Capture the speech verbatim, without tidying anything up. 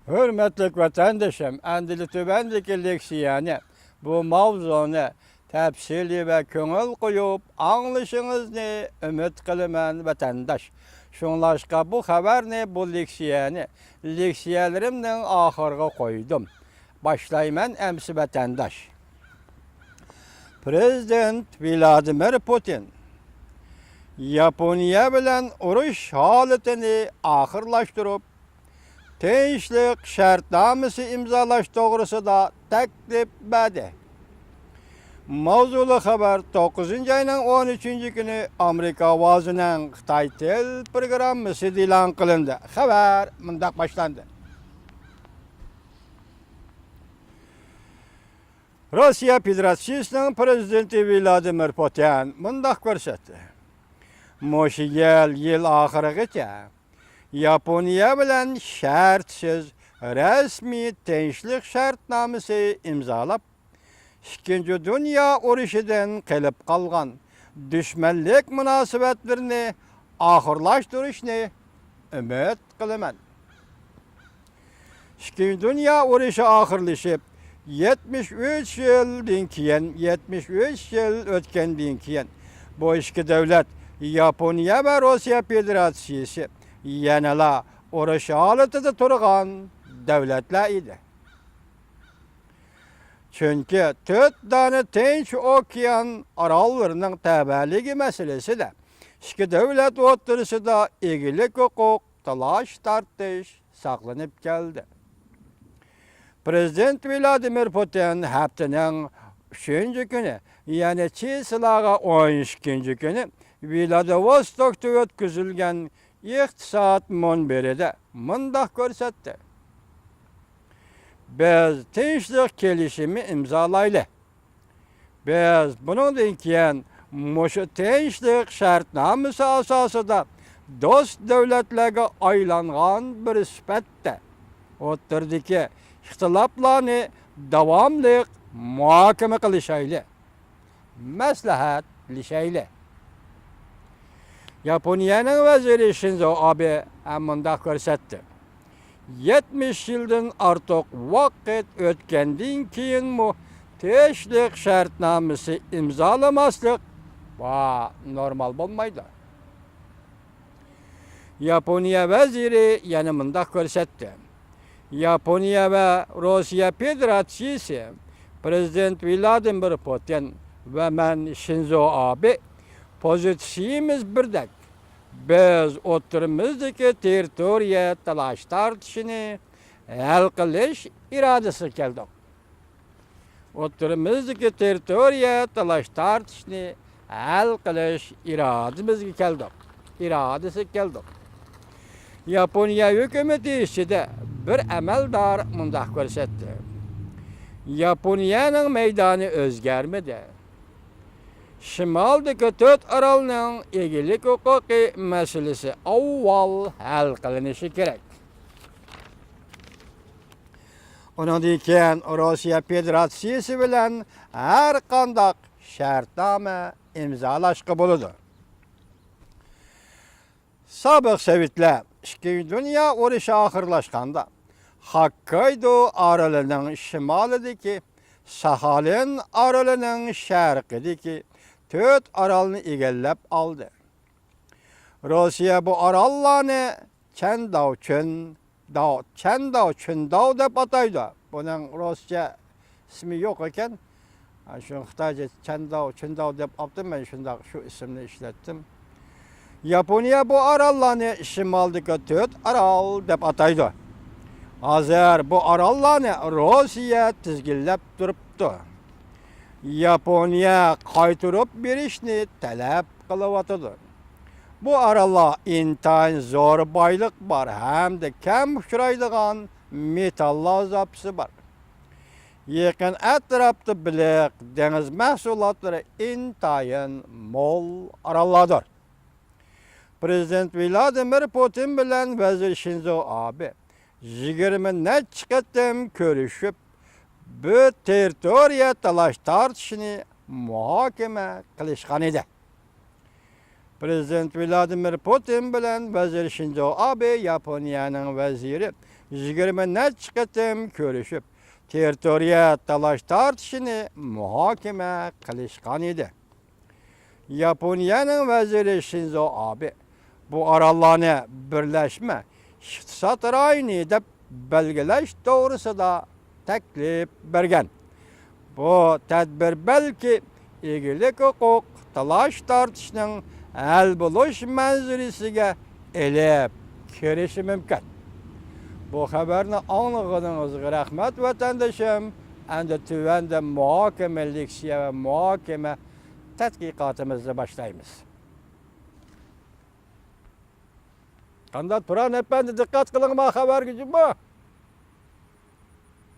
ھۆرمەتلىك ۋەتەندىشىم، ئەمدىلا تۆۋەندىكى لېكسىيەنى، بۇ ماۋزۇنى تەپسىلىي ۋە كۆڭۈل قويۇپ ئاڭلىشىڭىزنى ئۈمىد قىلىمەن، ۋەتەنداش. شۇڭلاشقا بۇ خەۋەرنى، بۇ لېكسىيەنى لېكسىيەلىرىمنىڭ ئاخىرىغا قويدۇم. باشلايمەن ئەمسە، ۋەتەنداش. پرېزىدېنت ۋلادىمىر پۇتىن ياپونىيە بىلەن ئۇرۇش ھالىتىنى ئاخىرلاشتۇرۇپ، تىنچلىق شەرتنامىسى ئىمزالاش توغرىسىدا تەكلىپ بەردى. ماۋزۇلۇق خەۋەر توققۇزىنچى ئاينىڭ ئون ئۈچىنچى كۈنى ئامېرىكا ئاۋازىنىڭ خىتاي تىل پروگراممىسىدا ئېلان قىلىندى. خەۋەر مۇنداق باشلاندى. روسىيە فېدېراتسىيىسىنىڭ پرېزىدېنتى ۋلادىمىر پۇتىن مۇنداق كۆرسەتتى: مۇشۇ يىل يىل ئاخىرىغىچە ياپونىيە بىلەن شەرتسىز رەسمىي تىنچلىق شەرتنامىسى ئىمزالاپ، ئىككىنچى دۇنيا ئۇرۇشىدىن قېلىپ قالغان دۈشمەنلىك مۇناسىۋەتلىرىنى ئاخىرلاشتۇرۇشنى ئۈمىد قىلىمەن. ئىككىنچى دۇنيا ئۇرۇشى ئاخىرلىشىپ، يەتمىش ئۈچ يىلدىن كېيىن، يەتمىش ئۈچ يىل ئۆتكەندىن كېيىن، بۇ ئىككى دۆلەت، ياپونىيە ۋە روسىيە فېدېراتسىيىسى، يەنىلا ئۇرۇش ھالىتىدە تۇرغان دۆلەتلەر ئىدى. چۈنكى تۆت دانە تىنچ ئوكيان ئاراللىرىنىڭ تەۋەلىكى مەسىلىسىدە ئىككى دۆلەت ئوتتۇرىسىدا ئىگىلىك ھوقۇق تالاش-تارتىش ساقلىنىپ كەلدى. پرېزىدېنت ۋلادىمىر پۇتىن ھەپتىنىڭ ئۈچىنچى كۈنى، يەنى چىسلاغا ئون ئىككىنچى كۈنى ۋلادىۋوستوكتا ئۆتكۈزۈلگەن ئىقتىساد مۇنبىرىدە مۇنداق كۆرسەتتى: بىز تىنچلىق كېلىشىمى ئىمزالايلى. بىز بۇنىڭدىن كېيىن مۇشۇ تىنچلىق شەرتنامىسى ئاساسىدا دوست دۆلەتلەرگە ئايلانغان بىر سۈپەتتە ئوتتۇرىدىكى ئىختىلاپلارنى داۋاملىق مۇھاكىمە قىلىشايلى، مەسلىھەتلىشەيلى. ياپونىيەنىڭ ۋەزىرى شىنزو ئابې مۇنداق كۆرسەتتى: يەتمىش يىلدىن ئارتۇق ۋاقىت ئۆتكەندىن كېيىنمۇ تىنچلىق شەرتنامىسى ئىمزالىماسلىق، ۋا، نورمال بولمايدۇ. ياپونىيە ۋەزىرى يەنە مۇنداق كۆرسەتتى: ياپونىيە ۋە روسىيە فېدېراتسىيىسى، پرېزىدېنت ۋلادىمىر پۇتىن ۋە مەن، شىنزو ئابې، پوزىتسىيىمىز بىردەك. بىز ئوتتۇرىمىزدىكى تېررىتورىيە تالاش-تارتىشىنى ھەل قىلىش ئىرادىسىگە كەلدۇق. ئوتتۇرىمىزدىكى تېررىتورىيە تالاش-تارتىشنى ھەل قىلىش ئىرادىمىزگە كەلدۇق. ئىرادىسىگە كەلدۇق. ياپونىيە ھۆكۈمىتى ئىچىدە بىر ئەمەلدار مۇنداق كۆرسەتتى: ياپونىيەنىڭ مەيدانى ئۆزگەرمىدى. شىمالدىكى تۆت ئارالنىڭ ئىگىلىك ھوقۇقى مەسىلىسى ئاۋۋال ھەل قىلىنىشى كېرەك. ئۇنىڭدىن كېيىن روسىيە فېدېراتسىيىسى بىلەن ھەر قانداق شەرتنامە ئىمزالاشقا بولىدۇ. سابىق سوۋېتلار ئىككىنچى دۇنيا ئۇرۇشى ئاخىرلاشقاندا، خوككايدو ئارىلىنىڭ شىمالىدىكى ساخالىن ئارىلىنىڭ شەرقىدىكى تۆت ئارالنى ئىگىلەپ ئالدى. روسىيە بۇ ئاراللارنى چەنداۋ چۈن داۋ، چەنداۋ چۈنداۋ دەپ ئاتايدۇ. بۇنىڭ رۇسچە ئىسمى يوق ئىكەن. شۇ خىتايچە چەنداۋ چۈنداۋ دەپ ئاپتىم، مەن شۇنداق شۇ ئىسىمنى ئىشلەتتىم. ياپونىيە بۇ ئاراللارنى شىمالدىكى تۆت ئارال دەپ ئاتايدۇ. ھازىر بۇ ئاراللارنى روسىيە تىزگىنلەپ تۇرۇپتۇ. ياپونىيە قايتۇرۇپ بېرىشنى تەلەپ قىلىۋاتىدۇ. بۇ ئاراللار ئىنتايىن زور بايلىق بار ھەمدە كەم ئۇچرايدىغان مېتاللار زاپىسى بار. يېقىن ئەتراپتا بېلىق، دېڭىز مەھسۇلاتلىرى ئىنتايىن مول ئاراللاردۇر. پرېزىدېنت ۋلادىمىر پۇتىن بىلەن ۋەزىر شىنزو ئابې يىگىرمە نەچچە قېتىم كۆرۈشۈپ، بۇ تېررىتورىيە تالاش-تارتىشىنى مۇھاكىمە قىلىشقان ئىدى. پرېزىدېنت ۋلادىمىر پۇتىن بىلەن ۋەزىر شىنزو ئابې ياپونىيەنىڭ ۋەزىرى يىگىرمە نەچچە قېتىم كۆرۈشۈپ، تېررىتورىيە تالاش-تارتىشىنى مۇھاكىمە قىلىشقان ئىدى. ياپونىيەنىڭ ۋەزىرى شىنزو ئابې بۇ ئاراللارنى بىرلەشمە ئىقتىساد رايونى دەپ بەلگىلەش توغرىسىدا تەكلىپ بەرگەن. بۇ تەدبىر بەلكى ئىگىلىك ھوقۇق تالاش-تارتىشنىڭ ھەل بولۇش مەنزىرىسىگە ئېلىپ كىرىشى مۇمكىن. بۇ خەۋەرنى ئاڭلىغىنىڭىزغا رەھمەت، ۋەتەندىشىم. ئەمدى تۆۋەندە مۇھاكىمە لېكسىيە ۋە مۇھاكىمە تەتقىقاتىمىزنى باشلايمىز. قانداق، تۇران ئەپەندى، دىققەت قىلىڭ ما خەۋەرگە جۇمۇ.